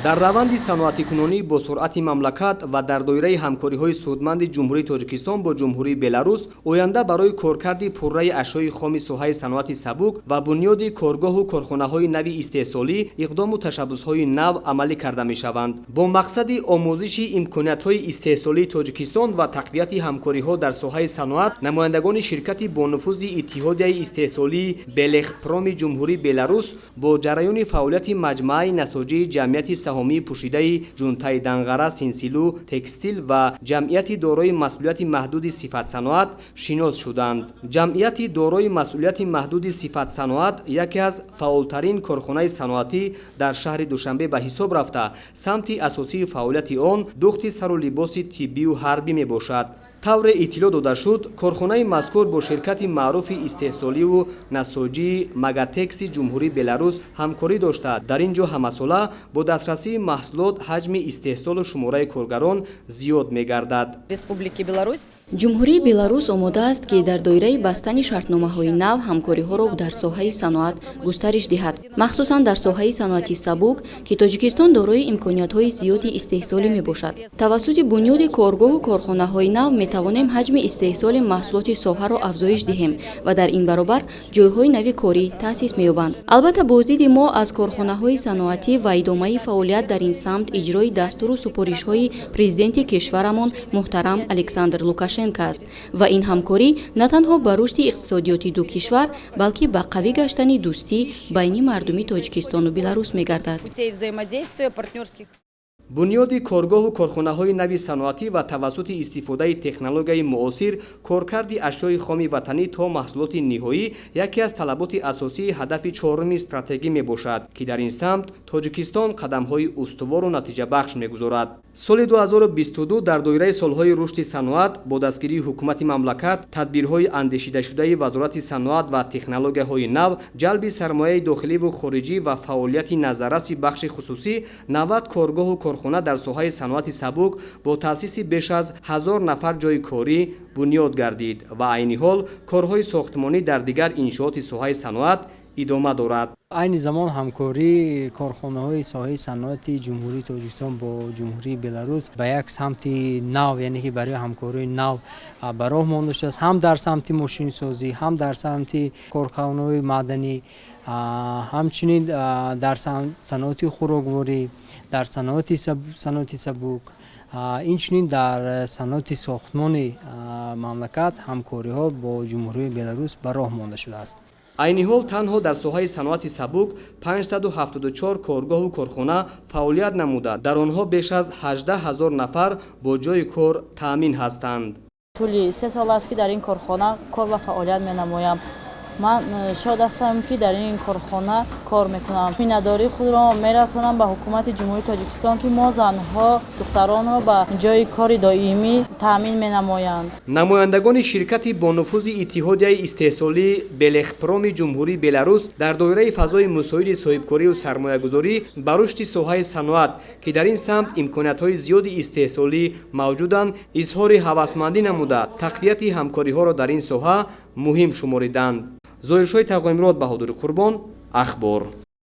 Дар раванди саноатикунонӣ бо суръати мамлакат ва дар доираи ҳамкориҳои судманди Ҷумҳурии Тоҷикистон бо Ҷумҳурии Беларус, оянда барои коркарди пурраи ашёи хоми соҳаи саноати сабук ва бунёди коргоҳу корхонаҳои нави истеҳсолӣ иқдому ташаббусҳои нав амалӣ карда мешаванд. Бо мақсади омӯзиши имкониятҳои истеҳсолии Тоҷикистон ва тақвияти ҳамкориҳо дар соҳаи саноат, намояндагони ширкати бонуфузи Иттиҳодияи истеҳсолии Белехпроми Ҷумҳурии Беларус бо ҷараёни фаъолияти маҷмааи насоҷии ҷамъияти саҳомии пӯшидаи Ҷунтаи Данғара Синсилу Текстил ва ҷамъияти дорои масъулияти маҳдуди Сифатсаноат шинос шуданд. Ҷамъияти дорои масъулияти маҳдуди Сифатсаноат яке аз фаъолтарин корхонаи саноатӣ дар шаҳри Душанбе ба ҳисоб рафта, самти асосии фаъолияти он духти сару либоси тиббию ҳарбӣ мебошад. Тавре иттилоъ дода шуд, корхонаи мазкур бо ширкати маъруфи истеҳсоливу насоҷии Магатекси Ҷумҳурии Беларус ҳамкорӣ дошта, дар ин ҷо ҳамасола бо дастрасии маҳсулот ҳаҷми истеҳсолу шумораи коргарон зиёд мегардад. Республики Беларусь. Ҷумҳурии Беларус омода аст, ки дар доираи бастани шартномаҳои нав ҳамкориҳоро дар соҳаи саноат густариш диҳад, махсусан дар соҳаи саноати сабук, ки Тоҷикистон дорои имкониятҳои зиёди истеҳсолӣ мебошад. Тавассути бунёди коргоҳу корхонаҳои нав метавонем ҳаҷми истеҳсоли маҳсулоти соҳаро афзоиш диҳем ва дар ин баробар ҷойҳои нави корӣ таъсис меёбанд. Албатта, боздиди мо аз корхонаҳои саноатӣ ва идомаи фаъолият дар ин самт иҷрои дастуру супоришҳои президенти кишварамон муҳтарам Александр Лукашенко аст ва ин ҳамкорӣ на танҳо ба рушди иқтисодиёти ду кишвар, балки ба қавӣ гаштани дӯстӣ байни мардуми Тоҷикистону Беларус мегардад. Путей взаимодействия партнерских. Бунёди коргоҳу корхонаҳои нави саноатӣ ва тавассути истифодаи технологияи муосир коркарди ашёи хоми ватанӣ то маҳсулоти ниҳоӣ яке аз талаботи асосии ҳадафи чоруми стратегӣ мебошад, ки дар ин самт Тоҷикистон қадамҳои устувору натиҷабахш мегузорад. Соли 2022 дар доираи солҳои рушди саноат бо дастгирии ҳукумати мамлакат, тадбирҳои андешидашудаи Вазорати саноат ва технологияҳои нав, ҷалби сармояи дохиливу хориҷӣ ва фаъолияти назарраси бахши хусусӣ 90 коргоҳу корхона дар соҳаи саноати сабук бо таъсиси беш аз 1000 нафар ҷойи корӣ бунёд гардид ва айни ҳол корҳои сохтмонӣ дар дигар иншооти соҳаи саноат идома дорад. Айни замон ҳамкории корхонаҳои соҳаи саноати Ҷумҳурии Тоҷикистон бо Ҷумҳурии Беларус ба як самти нав, яъне ки барои ҳамкории нав ба роҳ монда шудааст, ҳам дар самти мошинсозӣ, ҳам дар самти корхонаҳои маъданӣ, ҳамчунин дар саноати хӯрокворӣ, дар саноати сабук, инчунин дар саноати сохтмони мамлакат ҳамкориҳо бо Ҷумҳурии Беларус ба роҳ монда шудааст. Айни ҳол танҳо дар соҳаи саноати сабук 574 коргоҳу корхона фаъолият намуда, дар онҳо беш аз 18 ҳазор нафар бо ҷойи кор таъмин ҳастанд. Тӯли 3 сол аст, ки дар ин корхона кор ва фаъолият менамоям. Ман шод ҳастам, ки дар ин корхона кор мекунам. Миннатдории худро мерасонам ба ҳукумати Ҷумҳурии Тоҷикистон, ки мо занҳо, духтаронро ба ҷойи кори доимӣ таъмин менамоянд. Намояндагони ширкати бонуфузи Иттиҳодияи истеҳсолии Белехпроми Ҷумҳурии Беларус дар доираи фазои мусоиди соҳибкорию сармоягузорӣ ба рушди соҳаи саноат, ки дар ин самт имкониятҳои зиёди истеҳсолӣ мавҷуданд, изҳори ҳавасмандӣ намуда, тақвияти ҳамкориҳоро дар ин соҳа муҳим шумориданд. Зоҳиршоҳи Тағоимурод, Баҳодури Қурбон, Ахбор.